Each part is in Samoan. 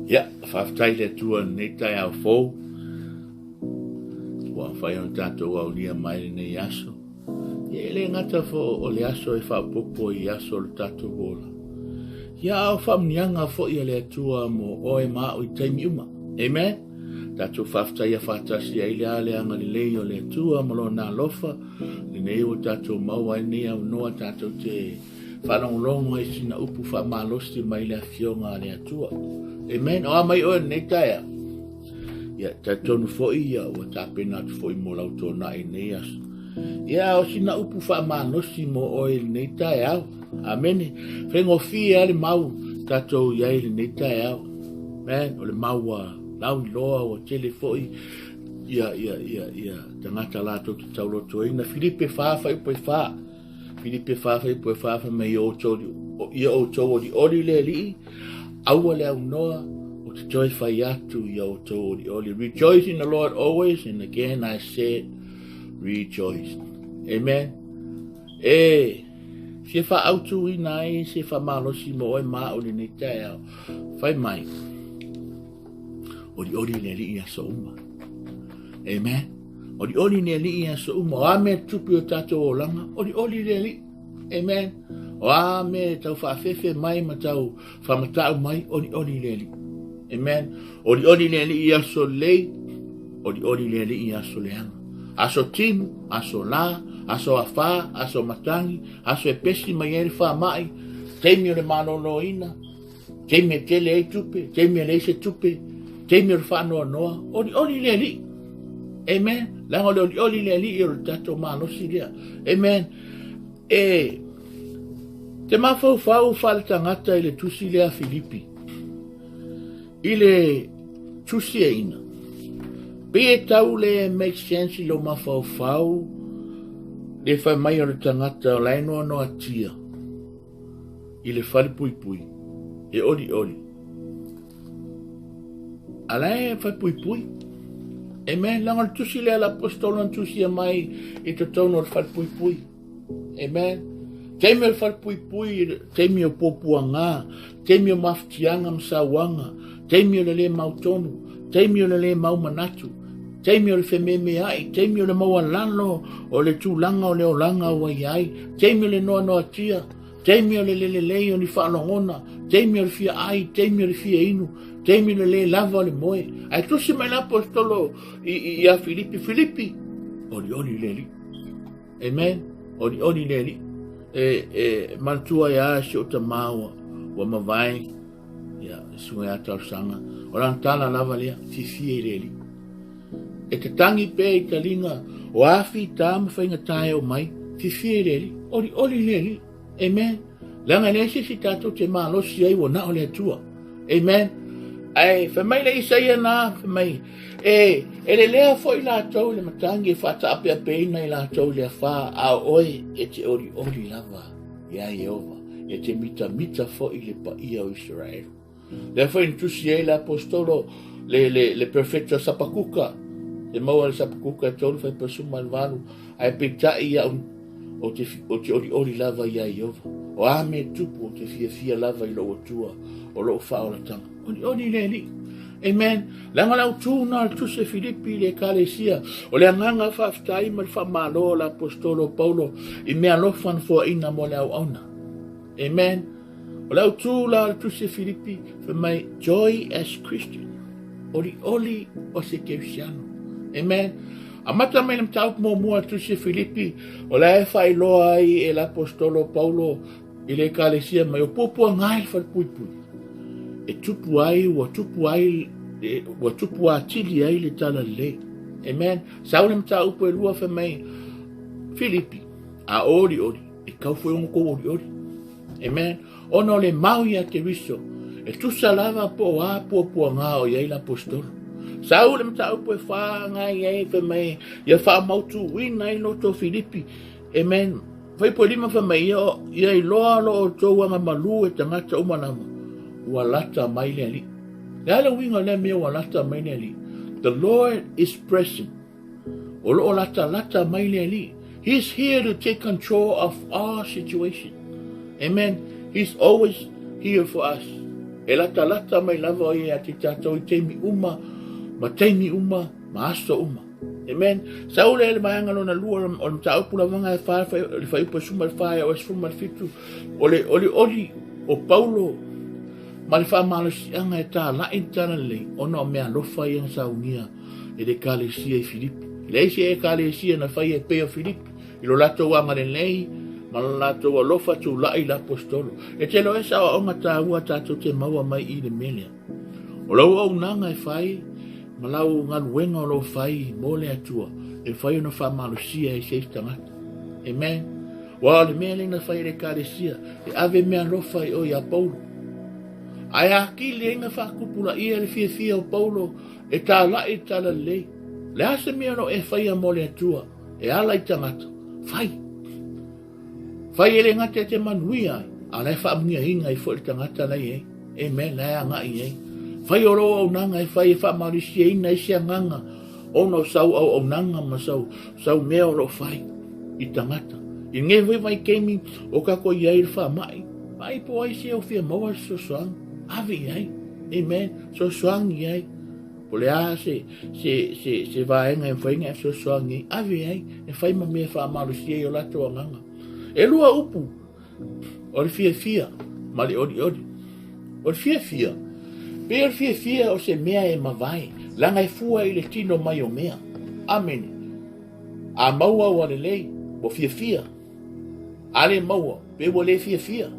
Ia, faafetai i le Atua i lenei taeao fou, ua mafai ona tatou aulia mai lenei aso. Ia, e le gata fo o le aso e faaopoopo i aso o le tatou ola. Ia, a o faamuniaga foi a le Atua mo oe ma au i taimi uma. Amen. Tatou faafetaia faatasi ai le a le agalelei o le Atua ma lona alofa, lenei ua tatou maua ai lenei avanoa tatou te Faalogologo ai sina upu faamalosi mai le Afioga a le Atua. Amen. O a mai oe lenei taeao? Ia, talitonu foi ia ua tapena atu foi mo lau tōnai nei aso. Ia, o sina upu faamalosi mo oe i lenei taeao. Amene. Faigofie lava le mau tatou i ai lenei taeao. Man, o le mau ua lauiloa, ua tele foi ia, ia, ia, ia tagata latou te taulotoina. Filipe 4, fuaiupu e 4. Filipe 4 fuaiupu e 4 fai mai outou, ia outou olioli le Alii, aua le aunoa o te toe fai atu ia outou olioli. Rejoice in the Lord always, and again I said rejoice. Amen. E fia faaautuina ai se faamalosi mo oe ma au lenei taeao. Fai mai, olioli le Alii i aso uma. Amen. Olioli le Alii i aso uma. O a mea tupu i o tatou olaga, olioli le Alii. Amen. O a mea tau faafefe mai ma tau faamatau mai, olioli le Alii. Amen. Olioli le Alii i aso lelei, olioli le Alii i aso leaga. Aso timu, aso la, aso afā, aso matagi, aso e pesi mai ai le faamai, taimi o le maloloina, Taimi e tele ai tupe, taimi e leai se tupe, taimi o le faanoanoa, olioli le Alii. Amen. Leaga o le olioli le Alii o le tatou malosi lea. Amen. E te mafaufau faaletagata i le tusi lea a Filipi. I le tusiaina. Pei e tau le make sense i lou mafaufau le fai mai o le tagata o la e noanoatia. i le falepuipui e olioli. A la e falepuipui. Amen. Leaga o le tusi lea a le apostolo na tusia mai i totonu o le falepuipui. Amen. Taimi o le falepuipui, taimi o puapuaga, taimi o mafatiaga ma sauaga, taimi o le le mautonu, taimi o le le mau manatu, taimi o le fememeai, taimi o le maualalo o le tulaga o le olaga ua i ai, taimi o le noanoatia, taimi o le le lelei o ni faalogona, taimi o le fia ai, taimi o le fia inu, taimi o le le lava o le moe. Ae tusi mai le aposetolo ia Filipi, Filipi, olioli le Alii. Amen. Olioli le Alii. E, e manatua ai a si o tamā ua, ua mavae, ia, susuga ia Talosaga. O lana tala lava lea, fiafia i le Alii. E tatangi pea i taliga o a fita ma faigata e oo mai, fiafia i le Alii, olioli le Alii. Amen. Leaga e leai se isi tatou te malosi ai ua na o le Atua. Amen. Ae fai mai le Isaia na, fai mai, e, e lelea foi latou i le matagi e faataapeapeina i latou i le afā, a o oe e te olioli lava iā Ieova, e te mitamita foi i le paia o Iseraelu. Lea foi na tusi ai le apostolo le, le, le perfecto Sapakuka, e maua le Sapakuka e tolu 58, ae peitai ia'u ou te, ou te olioli lava iā Ieova. O a mea e tupu, ou te fiafia lava i lou Atua, o lou faaolataga. Olioli le Alii. Amen. Leaga o le autū na o le tusi a Filipi i le Ekalesia, o le agaga faafetai ma le faamalo o le apostolo o Paulo i meaalofa na foaina mo le auauna. Amen. O le autū la o le tusi a Filipi, fai mai, joy as Christian. Olioli o se Kerisiano. Amen. Amata mai le mataupu muamua a le tusi a Filipi, o la e faailoa ai e le apostolo Paulo i le ekalesia mai, o puapuaga ai le falepuipui. E tupu ai, ua tupu ai, ua tupu atili ai le talalelei. Amen. Sau le mataupu e lua fai mai, Filipi, a olioli, e kau foi ona kou olioli. Amen. Ona o le mau ia Keriso, e tusa lava po o a puapuaga o i ai le apostolo. Sau le mataupu e whāngai ai fai mai, ia whaamautuina ai loto Filipi. Amen. Fuaiupu e lima fai mai, ia, ia iloa lo outou agamalu e tagata uma lava, ua lata mai le Alii. Le a le uiga o lea mea ua lata mai le Alii? The Lord is present. O lo o latalata mai le Alii. He's here to take control of our situation. Amen. He's always here for us. E latalata mai lava o ia ia te tatou i taimi uma, ma taimi uma, ma aso uma. Amen. Sau lea le vaega lona lua o le mataupu lavaga e fa, le fuaiupu e 14 e o e 17, o le olioli o Paulo ma le faamalosiaga e talai le talalelei ona o meaalofa ia na saunia e le ekalesia i Filipi. E leai se ekalesia na faia e pei o Filipi i lo latou agalelei ma lo latou alofa tulai i le aposetolo. E tele o ese aoaoga taua tatou te maua mai i le mea lea. O lau auaunaga e fai ma lau galuega o lo o fai mo le Atua e mafai ona faamalosia e se isi tagata. Amen. Ua o le mea lea na fai e le ekalesia, e ave meaalofa i o ia Paulo. Ae atili ai na faatupulaia le fiafia o Paulo e talai le talalelei. Le a se mea o lo o e faia mo le Atua e ala i tagata, fai. Fai e le gata e te manuia ai, a o la e faamanuiaina ai foi le tagata la i ai. Amen, la e agai i ai. Fai o lou auaunaga e fai e faamalosiaina ai se agaga ona o sau auaunaga ma sau, sau mea o lo o fai i tagata. I lenei foi vaitaimi o tatou i ai i le faamai, vaai po o ai se o fia maua le fesoasoani, ave i ai. Amen, fesoasoani i ai. Po o le a se, se, se, se vaega e mafai ona e fesoasoani ai, ave ai, e fai ma mea e faamalosia ai o latou agaga. E lua upu, o le fiafia ma le olioli. O le fiafia, pei o le fiafia o se mea e mavae, leaga e fua i le tino mai o mea. Amene. A maua ua lelei, ua fiafia. A le maua, pe ua le fiafia.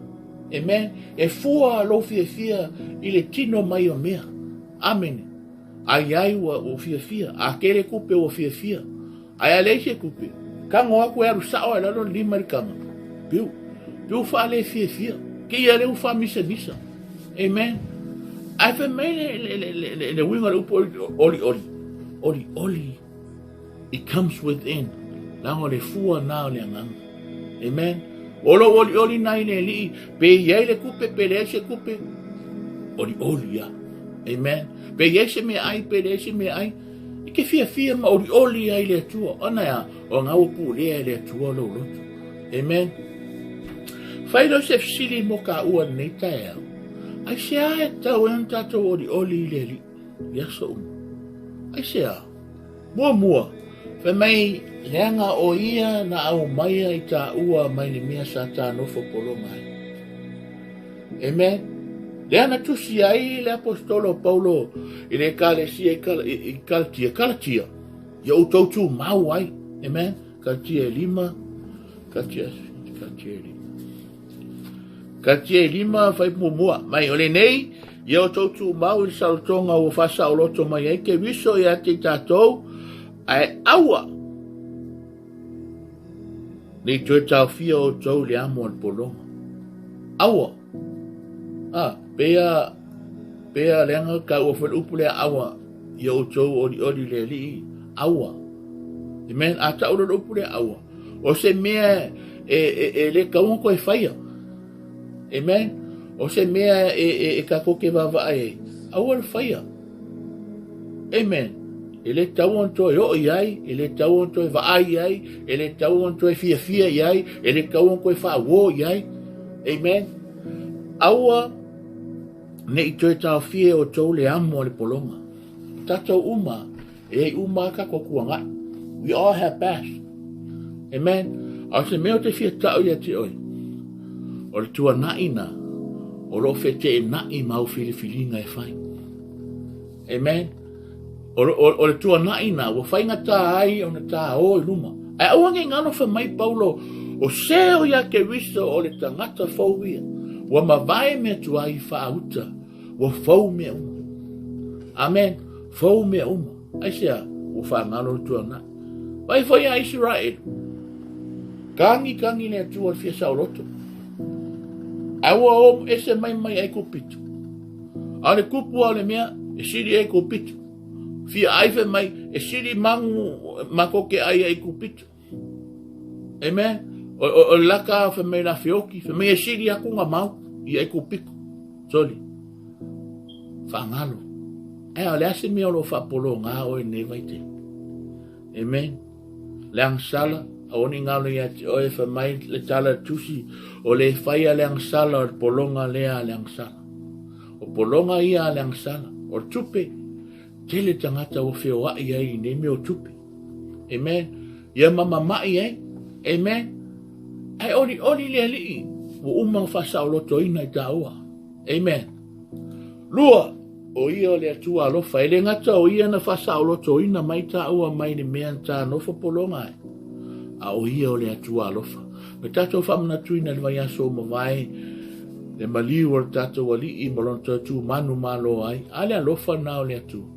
Amen. E fua lou fiafia i le tino mai o mea. Amene. A i ai ua, ua fiafia. A tele tupe ua fiafia. Ae a leai se tupe, tago atu e alu sao i lalo le lima i le tama. Piu. Piu faale fiafia. Keia lea ua faamisamisa. Amen. Ae fai mai le, le, le, le, le, le uiga o le upu oli oli. Oli oli. It comes within. Leaga o le fua na o le agaga. Amen. O lou olioli na i le Alii, pe i ai le tupe, pe leai se tupe, olioli ia. Amen. Pe i ai se meaai, pe leai se meaai, e te fiafia ma olioli ai i le Atua. Ona e a, o nga ua pulea e le Atua lou loto. Amen. Fai lea o se fesili mo taua i lenei taeao. Aisea e tatau ai ona tatou olioli i le Alii i aso uma? Aisea? Muamua, fai mai, leaga o ia na aumaia i taua mai le mea sa ta nofo pologa ai. Amen. Lea na tusi ai le aposetolo o Paulo i le ekalesia i Kalatia, Kalatia, ia outou tumau ai. Amen. Kalatia e lima, Kalatia, Kalatia e lima. Kalatia e lima, fai muamua. Mai, o lenei, ia outou tumau i le saolotoga ua faasaoloto mai ai Keriso ia te i tatou, ae aua ne i toe taofia outou i le amo a le pologa. Aua. Ah, pea, pea leaga taua foi le upu lea aua, ia outou olioli i le Alii, aua. Amen. A tau loa le upu lea aua, O se mea e, e, e le tatau ona toe faia. Amen. O se mea e, e, e tatou te vaavaai ai, aua le faia. Amen. E le tatau ona toe oo i ai, e le tatau ona toe vaai i ai, e le tatau ona toe fiafia i ai, e le tatau ona toe faauo i ai. Amen. Aua ne i toe taofia e outou le amo a le pologa. O tatou uma, E ai uma a tatou tuanai. We all have past. Amen. A o se mea o te fia tau ia te oe, o le tuanai na, o lo o feteenai ma au filifiliga e fai. Amen. O, o, o le tuanai na, ua faigata ai ona ta o i luma. Ae aua nei galo fai mai Paulo, o se o ia Keriso o le tagata fou ia, ua mavae mea tuai faauta Ua fou mea uma. Amen. Fou mea uma. Aisea? Ua faagalo le tuanai. Vaai foi a Israel. Kagi kagi le Atua le fia saoloto. Ae ua o ese mai mai Aikupito. A o le kupu a o le mea, e sili Aikupito. Fia ai fai mai, e sili magu ma ko ke ai Aikupito. Amen. O, o, o le laka fai mai la feoki, fai mai e sili aku nga mau i Aikupito. Soli. Faagalo. Ae o le a se mea o lo o faapologā oe i lenei vaitaimi? Amen. Le agasala, aua ne i galo ia te oe, fai mai le tala a le tusi, o le faia le agasala o le pologa lea a le agasala. O pologa ia a le agasala. O le tupe, tele tagata ua feoai ai i nei mea o tupe. Amen. Ia mamama'i ai. Amen. Ae olioli le Alii, ua uma ona faasaolotoina i tāua. Amen. Lua, o ia o le Atua alofa. E le gata o ia na faasaolotoina mai tāua mai le mea na tā nofo pologa ai. A o ia o le Atua alofa. Na tātou faamanatuina i le vaiaso ua mavae, le maliu o le tātou Alii ma lona toe tū manumalo ai. A le alofa na o le Atua.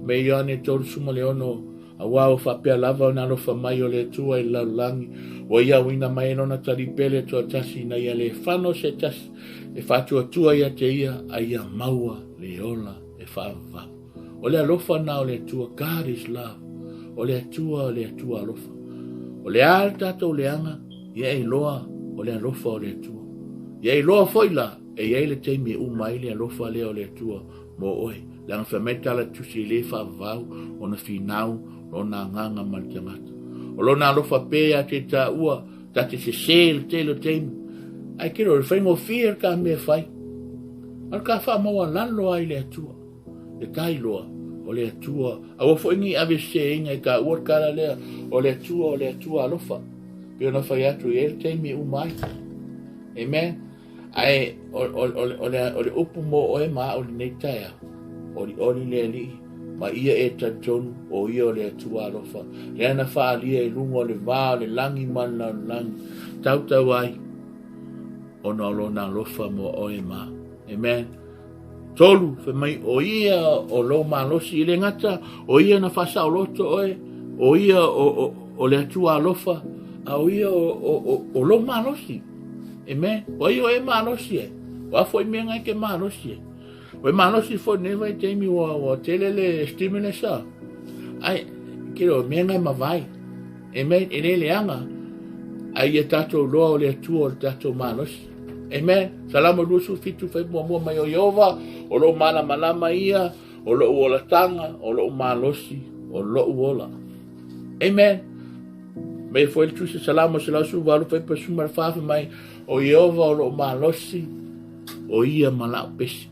Me Ioane 36, Auā ua faapea lava ona alofa mai o le Atua i le lalolagi, ua ia auina mai e lona talipele toatasi ina ia le fano se tasi e faatuatua ia te ia, a ia maua le ola e faavavau. O le alofa na o le Atua, God is love. O le Atua o le Atua alofa. O le a le tatou leaga, ia e iloa o le alofa o le Atua. Ia iloa foi la, e i ai le taimi e uma ai le alofa lea o le Atua mo oe, leaga fai mai le tala tusi e le faavavau ona finau lona agaga ma le tagata. O lona alofa pea ia te tāua, ta te sesē le tele o taimi. Ae kere o le faigofie le ka mea e fai. A o le ka faamaualalo ai le Atua, le tailoa o le Atua. Aua foi ni ave seseina i tāua le tala lea, o le Atua o le Atua alofa. Pei ona fai atu i ai le taimi e uma ai. Amen. Ae o le upu mo oe ma au i lenei taeao, olioli le Alii, ma ia e talitonu o ia o le Atua alofa, lea na faaalia i luga o le va o le lagi ma le lalolagi, tautau ai ona o lona alofa mo oe ma au. Amen. Tolu, fai mai, o ia o lou malosi, e le gata, o ia na faasaoloto oe, o ia o, o, o le Atua alofa, a o ia o, o, o, o lou malosi. Amen. O ai o e malosi e? O a foi mea ngai ke malosi e? O e malosi foi nei vai taimi ua, ua tele le stimulus a. Ai, ke o mea ngai mawai. Amen. E le leaga, a ia tātou loa o le Atua o le tātou malosi. Amen. Salamo 27 fai muamua mai o Iehova, o lou malamalama ia, o lou olataga, o lou malosi, o lou ola. Amen. Mei foi le tusi Salamo 118 fai pasuma le fa mai o Iehova o lou malosi, o ia ma lau pesi.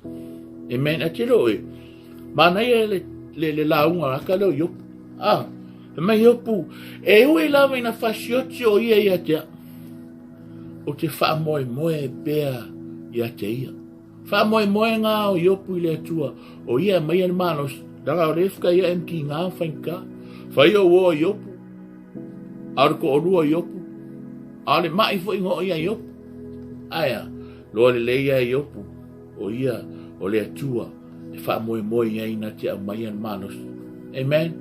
Amen. A tilo oe, manaia le, le, le lauga aka leo Iopu. Ah, mai Iopu, e ui lava ina fasioti o ia ia te au. Ou te faamoemoe pea ia te ia. Faamoemoega o Iopu i le Atua, o ia e maia le malosi, leaga o le fka ia e mki ngā whainga. Whai o uo Iopu, a o le toʻalua o Iopu, a o le maʻi foi na oo iā Iopu. Ae a, loa lelei ia Iopu, o ia o le Atua e faamoemoe i ai na te aumaia le malosi. Amen.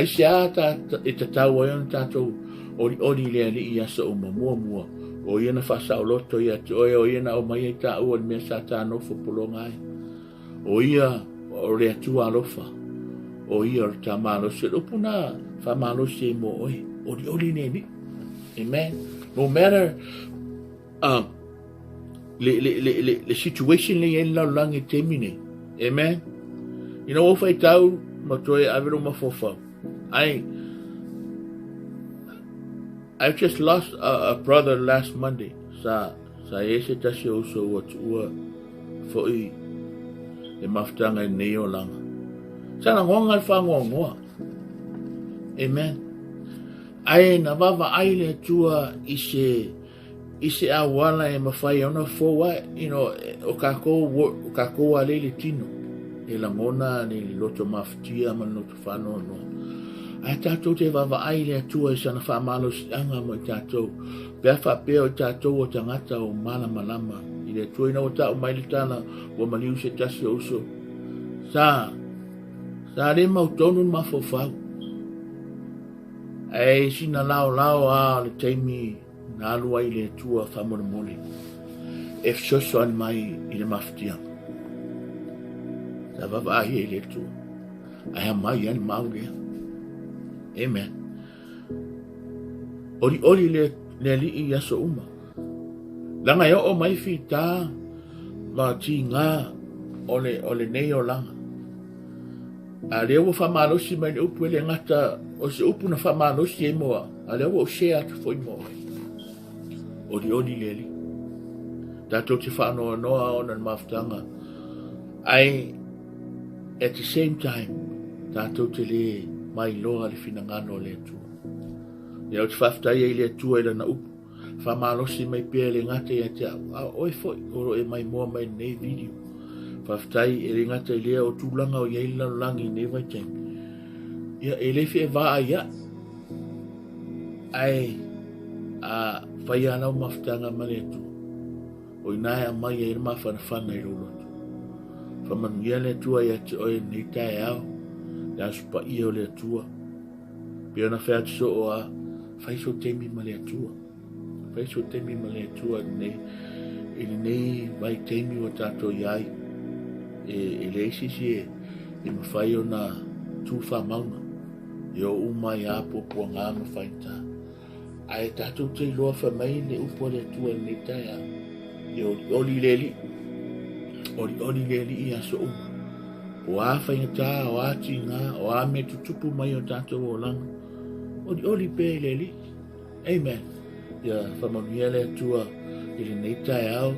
Aisea ta, e tatau ai ona tatou olioli i le Alii i aso uma? Muamua, o ia na faasaoloto ia te oe, o ia na aumaia i tāua le mea sa tā nofo pologa ai. O ia o le Atua alofa, o ia o le tā malosi. O le upu na faamalosi ai mo oe, olioli le Alii. Amen. No matter um, le, le, le, le, le situation le i ai le lalolagi i taimi nei. Amen. Ina ua faitau ma toe ave lou mafaufau. I, I just lost a, a brother last Monday. Sa, sa e se tasi o uso ua tuua foi le mafutaga i nei olaga. Sa lagonga le whangoangoa. Amen. Ae na vaavaai le Atua i se i se auala e mafai ona fou ae, you know, o kākou, o kākou a lei le tino, e lagona le loto mafatia ma le loto faanoanoa. Ae tātou te vaavaai i le Atua i sana faamalosiaga mo i tātou, pe a faapea o i tātou o tagata o malamalama i le Atua ina ua tau mai le tala ua maliu se tasi o uso. Sa, sa le mautonu le mafaufau. Ae sina laolao a o le taimi na alu ai le Atua faamolemole e fesoasoani mai i le mafatiaga. Sa vaavaai ai le Atua, ae aumai ai le mau lea. Amen. Olioli le, le Alii i aso uma. Leaga e oo mai fita ma tiga o le, o lenei olaga. A lea ua faamalosi mai le upu e le gata o se upu na faamalosi ai mo au, a lea ua ou share atu foi mo oe. Olioli le Alii. Tatou te faanoanoa ona o le mafutaga, ae at the same time, tatou te le mailoa le finagalo o le Atua. Ia ou te faafetai ai i le Atua i lana upu, faamalosi mai pea e le gata ia te au, a o oe foi o lo o e maimoa mai i lenei video. Faafetai e le gata i lea o tulaga o i ai le lalolagi i lenei vaitaimi. Ia, e le feevaai ai, ae a fai lava lau mafutaga ma le Atua, o i ina e aumai ai le mafanafana i lou loto. Faamanuia le Atua ia te oe i lenei taeao, le Aso Paia o le Atua. Pei ona fai atu soo a, fai sou taimi ma le Atua. Fai sou taimi ma le Atua i lenei vaitaimi ua tatou i ai. E leai se isi e mafai ona tu faamauga. E o uma ai lava puapuaga ma faigata. Ae tatou te iloa fai mai le upu a le Atua i lenei taeao. E olioli le Alii. Olioli le Alii i aso uma. O a faigata, o a tiga, o a mea tutupu mai o tatou olaga. Olioli pea i le Alii. Amen. Ia faamanuia le Atua i lenei taeao.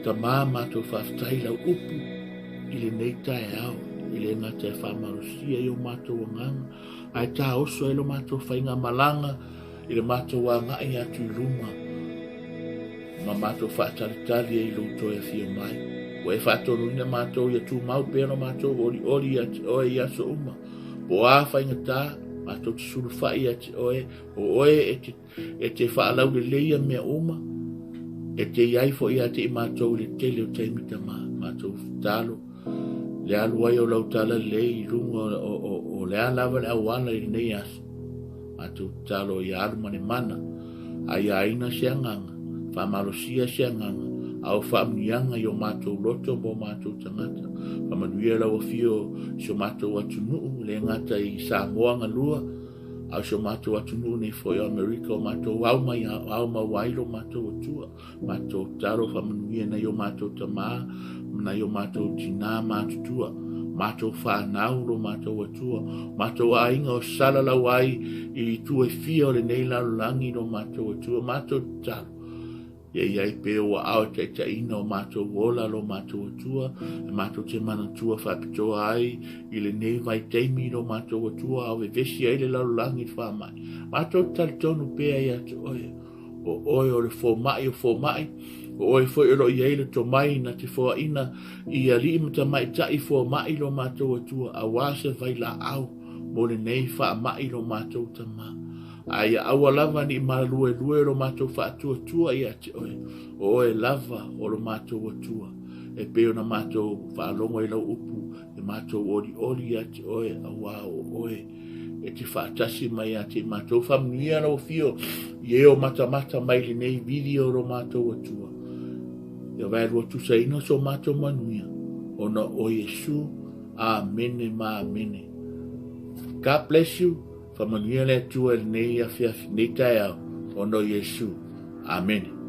Tama, matou faafetai lau upu i lenei taeao. E le gata e faamalosia i o matou agaga, ae taoso ai lo matou faigamalaga i le matou agai atu i luma ma matou faatalitali ai i lou toe afio mai. Ua e faatonuina matou ia tumau pea lo matou olioli ia te oe i aso uma. Po o a faigata, matou te sulufai ia te oe, o oe e te faalauleleia mea uma, e te i ai foi ia te i matou i le tele o taimi tama. Matou tatalo, le alu ai o lau talalelei i luga o le a lava le auala i lenei aso. Matou tatalo ia alu ma le mana, a ia aina se agaga, faamalosia se agaga, a o faamanuiaga i o matou loto ma o matou tagata. Faamanuia lau afio i si o matou atunuu, le gata i Samoa galua, a o si o matou atunuu nei foi o Amerika, o matou ao mai, ao mau ai lo matou Atua. Matou tatalo faamanuia nai o matou tama, ma nai o matou tina matutua, matou fanau lo matou Atua, matou aiga o salalau ai i itu e fia o lenei lalolagi lo matou Atua, matou tatalo. Ia i ai pea ua ao e taitaiina o matou ola lo matou Atua, e matou te manatua faapitoa ai i lenei vaitaimi lo matou Atua, ao vevesi ai le lalolagi i le faamai. Matou te talitonu pea ia te oe, o oe o le fomai o fomai, o oe foi o lo o i ai le tomai na te foaina i alii ma tamaitai fomai lo matou Atua, aua se vailaau mo lenei faamai lo matou Tama. A ia aua lava ne i maluelue lo matou faatuatua ia te oe, o oe lava o lo matou Atua, e pei ona matou faalogo i lau upu, e matou olioli ia te oe, aua o oe e te faatasi mai ia te i matou. Faamanuia lau afio i e o matamata mai lenei video lo matou Atua. Ia vaelua tusaina so matou manuia, ona o Iesu. Amene ma amene. God bless you. Faamanuia le Atua i lenei afiafi, lenei taeao, ona o Iesu. Amene.